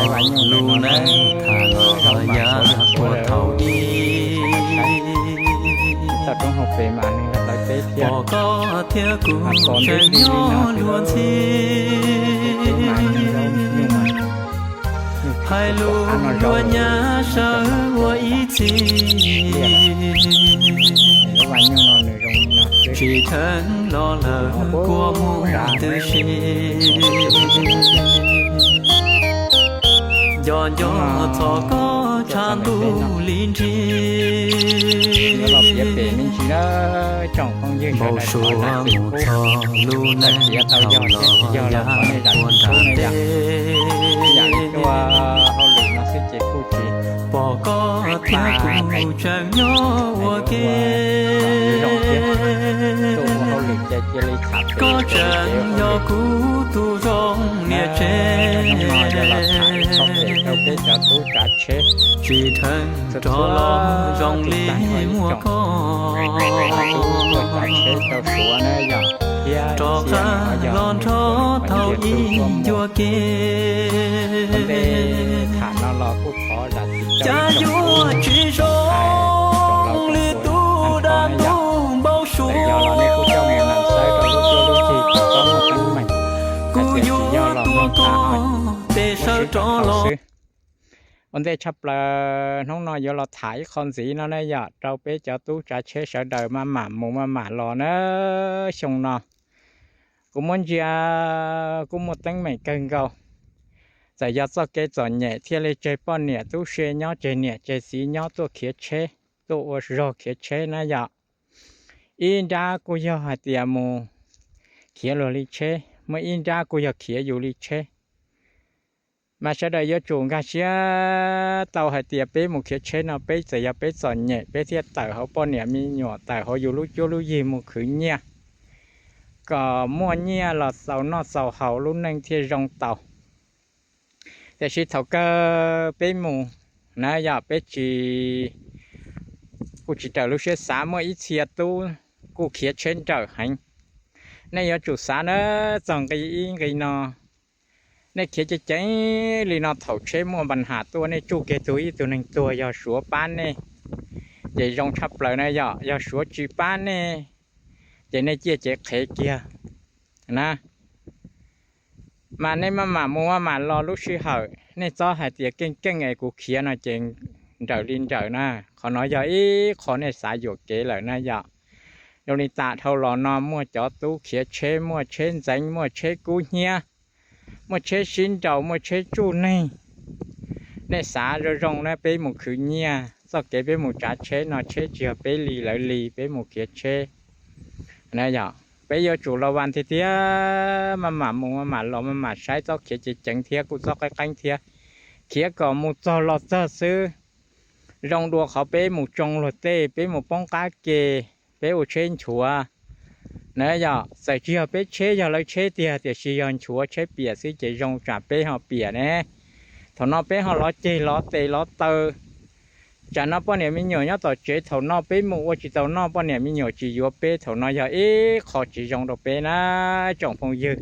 Lub neej thaum los yog ua thaum ub, tau roob hauv pes mas nws hlawv peb thiab. Pom koj thiab kuv tseem nyob luag ntxhi, hais lus luag nyab sawv ua ib txhis. Tsis dheev los lawm kua muag ntws si, nco nco txog koj tshav ntuj li nrig. Npau suav mus txog lub neej thaum los yog ua nram teb, pom koj thiab kuv tseem nyob ua ke, koj tseem yog kuv tus zoo niam tsev, tsis dheev rov los zoo li muaj koj, rov qab los nrog thaum ub ncua ke. Cas yuav tsis zoo li tus dab ntub npau suav, kuv yuav tuav koj tes sawv rov los. Ua ntej tshaj plaws hnub no yuav los tham ib qho ntxiv no na yom, rau peb cov tub tsav tsheb sawv daws maj mam mus maj mam los na. Xyoo no kuv muab ntsia kuj muaj teeb meem kawg nkaus. Txawm yog txoj kev txom nyem thiaj li tseg poj niam tub se nyob, tseg niam tseg txiv nyob tuaj khiav tsheb, tuaj ua zog khiav tsheb na yom. Ib nrab kuj yog hais tias mus khiav luag li tsheb, muaj ib nrab kuj yog khiav yus li tsheb. Mas sawv daws yuav tsum nkag siab tau hais tias peb mus khiav tsheb no peb txawm yog peb txom nyem peb thiaj tawm hauv poj niam me nyuam, tawm hauv yus lub cuab lub yig mus khwv nyiaj, kom muaj nyiaj los xaus noj xaus haus lub neej thiaj zoo tau. Tiam sis thaum kawg peb mus na yom, peb tsis, kuj tsis raws lub siab xav, muaj ib txhia tub kuj khiav tsheb nrawm heev. Nej yuav tsum xav na, txog nqi ib nqi no, nej khiav ceev ceev li no thaum tsheb muaj npa nham tuaj nej tsuj kiag tug ib tug neeg tuag yog Suav pab nej, ces zoo tshaj plaws na yom. Yog Suav tsis pab nej, ces nej ciaj cev qhev kiag na. Mas nej maj mam mus maj mam los lub sij hawm, nej txhob hais tias keej keej es kuv khiav no ces nrawm li nrawm na. Qhov no yog ib qho nej xav yuam kev lawm na yom. Zoo li tas dhau los no muaj cov tub khiav tsheb, muaj tsheb ntxeev, muaj tsheb kub hnyiab, muaj tsheb sib nraus, muaj tsheb tsuj neeg. Nej xav zoo zoo na, peb mus khwv nyiaj, txoj kev peb mus tsav tsheb no tsheb tsis yog peb li lawv li, peb mus khiav tsheb na yom. Peb yuav tsum los vas thiab thiab, maj mam mus maj mam los, maj mam saib, txhob khiav ceev ceev thiab kuj txhob qeeb qeeb thiab. Khiav kom mus txog los txog xwb. Zoo dua qhov peb mus tsoo luag tej, peb mus poob qab ke, peb ua tsheb nchuav na yom. Txawm tsis yog peb tsheb, yog lawv tsheb tiag, tiam sis yog nchuav tsheb piam xwb ces zoo tsam peb ho piam ne. Thaum no peb ho lov ceg lov tes lov taw. Tsam no poj niam me nyuam nyob tom tsev, thaum no peb mus ua tsis tau noj, poj niam me nyuam tsis yuav peb, thaum no yog ib qho tsis zoo rau peb na tsoom phooj ywg.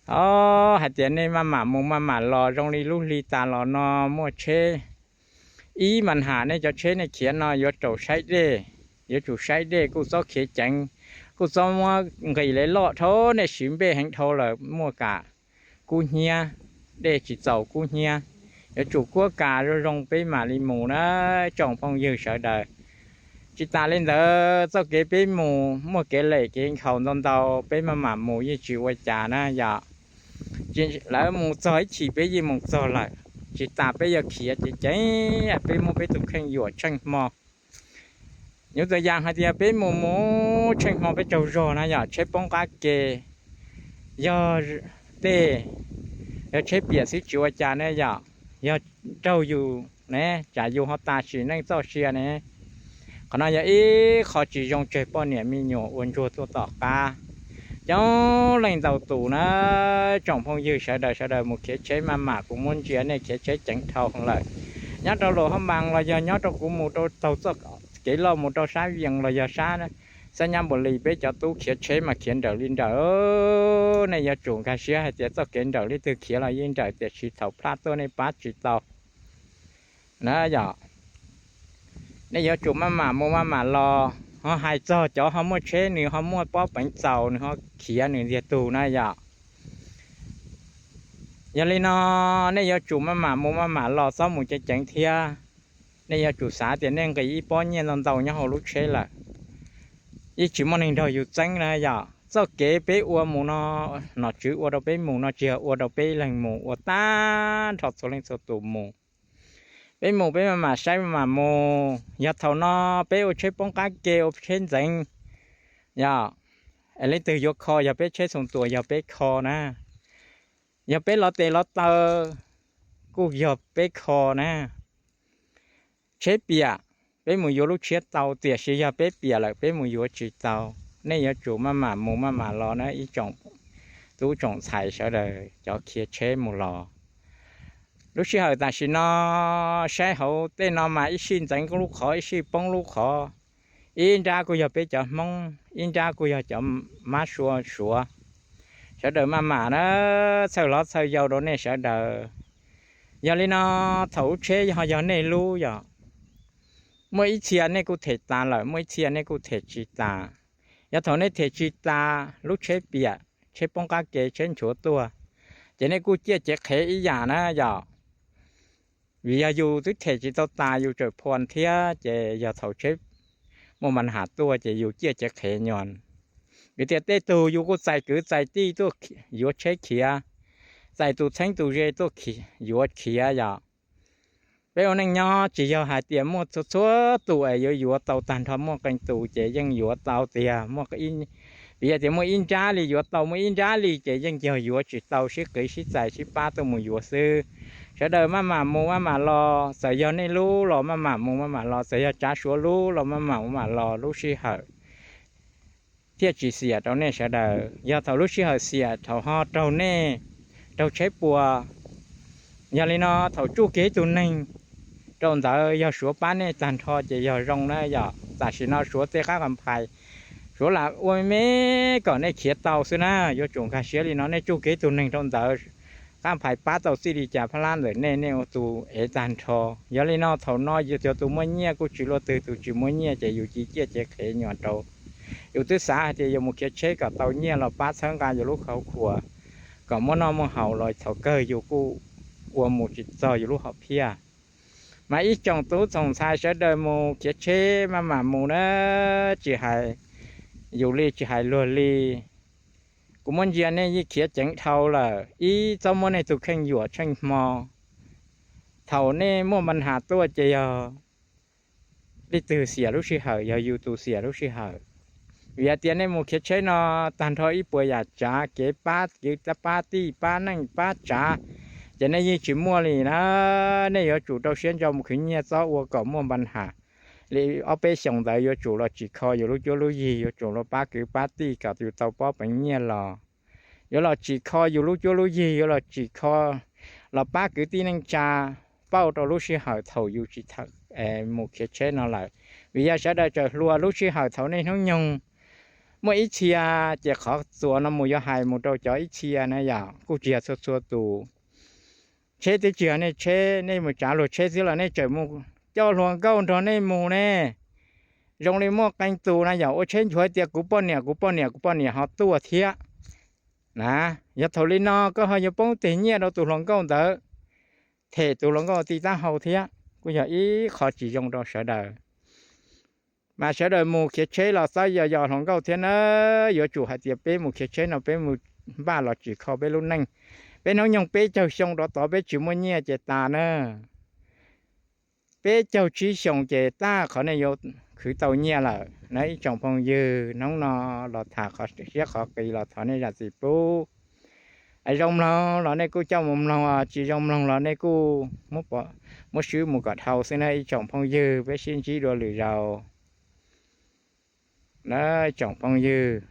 Os, hais tias nej maj mam mus maj mam los, zoo li lub hli tas los no muaj tsheb ib mas nham, nej cov tsheb nej khiav no yuav raum saib dej, yuav tsum saib dej, kuj txhob khiav ceev, kuj txhob muab nqis li loj dhau, nej siv npej heev dhau lawm muaj kam kub hnyiab, dej tsis txaus kub hnyiab. Yuav tsum kuab kas zoo zoo peb mam li mus na tsoom phooj ywg sawv daws. Tsis tas li ntawd, txoj kev peb mus muaj kev lem kev nkhaus ntau ntau, peb maj mam mus yeej tsis ua cas na yom. Lawv mus txog ib chim peb yeej mus txog lawm. Tsis tas peb yuav khiav ceev ceev, peb muab peb tus kheej yuam tsheej hmo. Nyuv txawm yas hais tias peb mus mus tsheej hmo peb tsaug zog na yom, tsheb poob qab ke, yog tej, yog tsheb piam xwb tsis ua cas ne yom, yog raug yus ne, tsam yus ho tas sim neej txoj sia ne. Qhov no yog ib qho tsis zoo tseg poj niam me nyuam ua ntsuag tuaj tom qab. Coob leej ntau tus na, tsoom phooj ywg sawv daws, sawv daws mus khiav tsheb maj mam, kuv muab ntsia nej khiav tsheb ceev dhau lawm. Nyob rau Luam Haj Npas los yog nyob rau kuv mus rau taug txoj kev loj mus rau sab Vias los yog sab Xab nyab npua li peb cov tub khiav tsheb mas khiav nrawm li nrawm. Nej yuav tsum nkag siab hais tias txoj kev nrawm leej twg khiav los yeej nrawm, tiam sis thaum plaj tuaj nej pab tsis tau na yom. Nej yuav tsum maj mam mus maj mam los. Ho hais txog cov ho muaj tsheb, nws ho muaj pob peev txaus, nws ho khiav nws ntiag tug na yom. Yog li no, nej yuav tsum maj mam mus maj mam los, txhob mus ceev ceev thiab. Nej yuav tsum xav tias nej nqis ib pob nyiaj ntau ntau nyob hauv lub tsheb lawm, yeej tsis muaj neeg nrog yus txeeb na yom. Txoj kev peb ua mus no, nom tswv ua rau peb mus no tsis yog ua rau peb ib leeg mus, ua tag nrho txhua leej txhua tus mus. Peb mus peb maj mam saib maj mam mus. Yog thaum no peb ua tsheb poob qab ke, ua tsheb ntxeev, yog es leej twg yuav kho? Yog peb tsheb Xoo Tuas yog peb kho na. Yog peb lov tes lov taw kuj yog peb kho na. Tsheb piam, peb mus yuav lub tshiab tau, tiam sis yog peb piam lawm peb mus yuav tsis tau. Nej yuav tsum maj mam mus maj mam los na ib tsoom tub tsoom ntxhais sawv daws cov khiav tsheb mus los. Lub sij hawm tam sim no saib hauv tej no mas ib sij ntxeev lub qhov, ib sij poob lub qhov. Ib nrab kuj yog peb cov Hmoob, ib nrab kuj yog cov mab sua Suav. Sawv daws maj mam na, txhawj hlob txhawj yau rau nej sawv daws. Yog li no, thaum lub tsheb ho yog nej lub, yog muaj ib txhia nej kuj them tas lawm, muaj ib txhia nej kuj them tsis tas. Yog thaum nej them tsis tas, lub tsheb piam, tsheb poob qab ke, tsheb nchuav tuaj, ces nej kuj ciaj cev qhev ib yam na yom. Vim yog yus twb them tsis tau tas, yus tseem phua thiab, ces yog thaum tsheb muaj npa nham tuaj ces yus ciaj cev qhev nyuag. Vim tias tej tug yus kuj txais kwv txais tij tuaj yuav tsheb khiav, txais tus txheeb tus ze tuaj yuav khiav yom. Peb ua neej nyob tsis yog hais tias muaj txhua txhua tus es yuav yuav tau tag nrho, muaj qee tus ces yeej yuav tau tiag, vim yog tias muaj ib nrab li yuav tau, muaj ib nrab li ces yeej yog yuav tsis tau, sib qiv sib txais sib pab tuaj mus yuav xwb. Sawv daws maj mam mus maj mam los, txawm yog nej lub los maj mam mus maj mam los, txawm yog tsav Suav lub los maj mam mus maj mam los, lub sij hawm thiaj tsis xiam rau nej sawv daws. Yog thaum lub sij hawm xiam, thaum ho raug nej, raug tsheb puas. Yog li no, thaum tsuj kiag ib tug neeg rau ntawd, yog Suav pab nej tag nrho ces yog zoo na yom. Tam sim no Suav tej qab qas phais, Suav lam ua me me kom nej khiav tau xwb na. Yuav tsum nkag siab li no, nej tsuj kiag ib tug neeg rau ntawd, qab phais pab tau txij li cas phab lab ntawm nej, nej ua tus ev tag nrho. Yog li no, thaum no yus cov tus muaj nyiaj kuj tsis luaj twg, tus tsis muaj nyiaj ces yus cia ciaj cev qhev nyuag rau. Yus twb xav hais tias yuav mus khiav tsheb kom tau nyiaj los pab txhawb nqa yus lub khau khuas, kom muaj noj muaj haus los thaum kawg yus kuj ua mus tsis txog yus lub hom phiaj. Mas ib tsoom tub tsoom ntxhais sawv daws mus khiav tsheb maj mam mus na, tsis hais yus li tsis hais luag li. Kuv muab ntsia nej yeej khiav ceev dhau lawm, ib txhob muab nej tus kheej yuam tsheej hmo. Thaum nej muaj npa nham tuaj ces yog leej twg xiam lub sij hawm? Yog yus tus xiam lub sij hawm. Vim hais tias nej mus khiav tsheb no, tag nrho ib puas yam tsav, kev pab kwv pab tij, pab neej pab tsav, ces nej yeej tsis muaj li na. Nej yuav tsum rau siab ntso mus khwv nyiaj txob ua kom muaj npa nham. Li ob peb xyoos ntawd yuav tsum los tsim kho yus lub cuab lub yig, yuav tsum los pab kwv pab tij kom yus tau pob peev nyiaj los. Yuav los tsim kho yus lub cuab lub yig, yuav los tsim kho los pab kwv tij neej tsa pauj rau lub sij hawm thaum yus tsis mus khiav tsheb no lawm. Vim yog sawv daws tseem hluas, lub sij hawm thaum nej hnub nyoog muaj ib txhia, ces qhov txuas no mus yuav hais mus rau cov ib txhia na yom, kuj tsis yog txhua txhua tus. Tsheb twb tsis yog nej tsheb, nej mus tsav luag tsheb xwb los nej tseem mus coj hluas nkauj nrog nej mus ne. Zoo li muaj qee tus na yom, ua tsheb nchuav tias kuv poj niam, kuv poj niam, kuv poj niam ho tuaj thiab na. Yog thaum li no koj ho yuav poob teg nyiaj rau tus hluas nkauj ntawd, them tus hluas nkauj tij taub hau thiab, kuj yog ib qho tsis zoo rau sawv daws. Mas sawv daws mus khiav tsheb los txhob yos yos hluas nkauj thiab na. Yuav tsum hais tias peb mus khiav tsheb no peb mus npaj los tsim kho peb lub neej. Peb hnub nyoog peb caug xyoo rov tod peb tsis muaj nyiaj ces tas na. Peb caug tsib xyoos ces tag qhov nej yuav khwv tau nyiaj lawm na ib tsoom phooj ywg. Hnub no los tham qhov siab qhov qis los thov nej zam txim pub. Zoo mloog los nej kuj coj mus mloog, tsis zoo mloog los nej kuj muab swb mus kom dhau xwb na ib tsoom phooj ywg. Peb sib ntsib dua lwm zaus na ib tsoom phooj ywg.